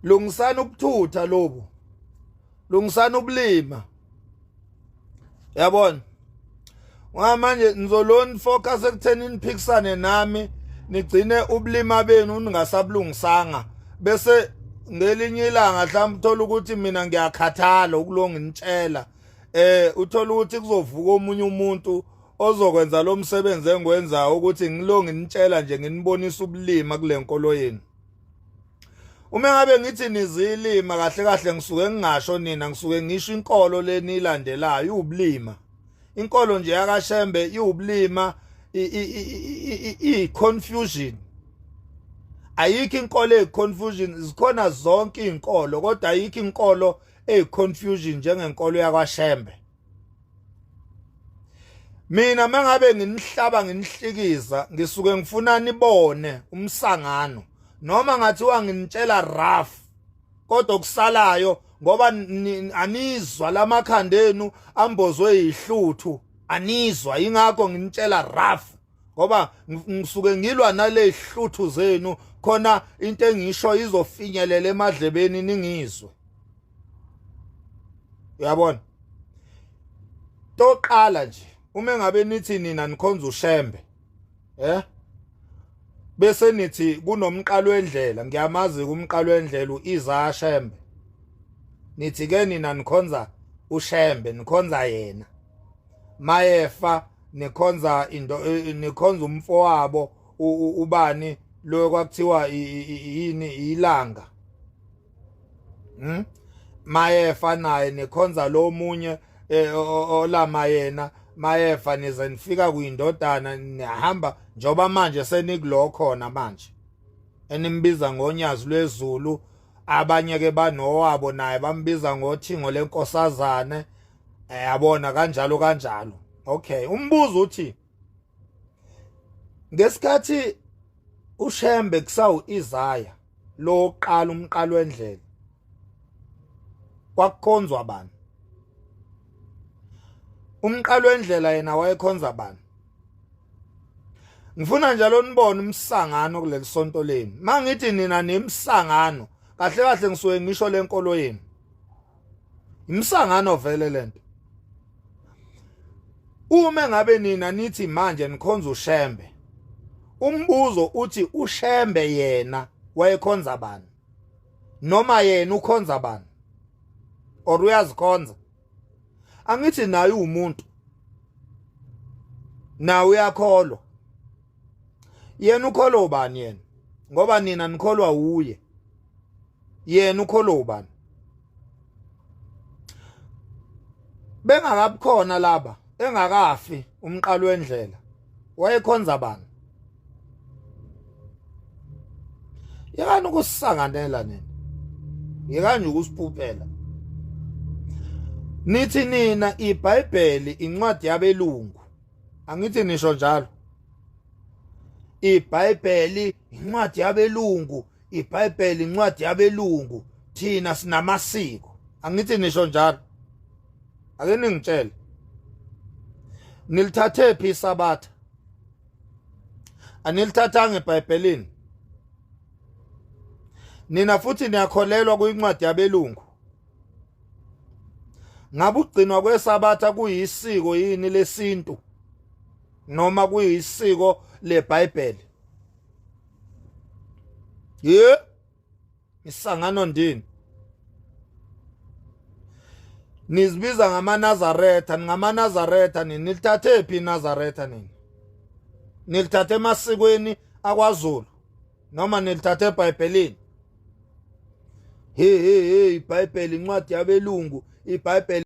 Lungisani ubuthutha lobu, lungisani ubulima, yabona. Ngoba manje nizoloni focus ekutheni niphikisane nami, nigcine ubulima benu ningasabulungisanga, bese ngelinye ilanga mhlawumbe uthola ukuthi mina ngiyakhathala ukulonginitshela, uthola ukuthi kuzovuka omunye umuntu ozokwenza lo msebenzi engiwenzayo, ukuthi ngilonginitshela nje, nginibonisa ubulima kule nkolo yenu. Uma ngabe ngithi nizilima, kahle kahle ngisuke ngingasho nina, ngisuke ngisho inkolo lenilandelayo iwubulima. Inkolo nje yakaShembe iwubulima, i-confusion. Ayikho inkolo eyi-confusion, zikhona zonke iy'nkolo, kodwa ayikho inkolo eyi-confusion njengenkolo yakwaShembe. Mina mangabe nginihlaba nginihlikiza, ngisuke ngifuna nibone umsangano, noma ngathiwa nginitshela rough, kodwa okusalayo ngoba anizwa lamakhanda enu ambozwe yihluthu, anizwa, ingakho nginitshela rough, ngoba ngisuke ngilwa nale hluthu zenu, khona into engisho izofinyelela emadlebeni ningizwe, uyabona. Toqala nje, uma ngabe nithi nina nikhonza uShembe, bese nithi kunomqalo wendlela, ngiyamazi kumqalo wendlela uIsaiah Shembe, nithi ke nina nikhonza uShembe, nikhonza yena, mayefa nikhonza into, nikhonza umfowabo ubani lo kwakuthiwa yini, ilanga, mayefa naye nikhonza lo munye olama yena, mayefa nize nifika kuyindodana, nihamba njoba manje senikulo khona manje enimbiza ngonyazi lwezulu, abanye ke banowabo naye bambiza ngothingo lenkosazane, yabona, kanjalo kanjalo. Okay, umbuzo uthi ngesikhathi uShembe kusawu Isaiah lo qala umqalo wendlela, kwakukhonzwa bani? Umqalo wendlela yena wayekhonza bani? Ngifuna njalo nibone umsangano kuleli sonto lenu. Mangithi nina nemsangano, kahle kahle ngisuke ngisho lenkolo yenu. Imsangano vele lento. Uma ngabe nina nithi manje nikhonza uShembe, umbuzo uthi uShembe yena wayekhonza bani? Noma yena ukhonza bani? Or uyazikhonza? Angithi naye umuntu, nawe uyakholwa. Yena ukholwa ubani yena? Ngoba nina nikholwa uye, yena ukholwa ubani? Bengakabukhona laba, engakafi umqalo wendlela, wayekhonza bani? Yekani ukusisanganela nina, yekani ukusipupela. Nithi nina iBhayibheli incwadi yabelungu, angithi nisho njalo? iBhayibheli incwadi yabelungu, iBhayibheli incwadi yabelungu, thina sinamasiko, angithi nisho njalo? Ake ningitshele, nilithathe phi iSabatha? Anilithathanga eBhayibhelini nina, futhi niyakholelwa kuyincwadi yabelungu. Ngabe ugcinwa kweSabatha kuyisiko yini lesintu noma kuyisiko leBhayibheli? Ye isangano ndini, nizibiza ngamaNazaretha, ningamaNazaretha nini? Nilithathe phi iNazaretha nini? Nilithathe emasikweni akwaZulu noma nilithathe eBhayibhelini? Hey hey hey, iBhayibheli incwadi yabelungu, iBhayibheli.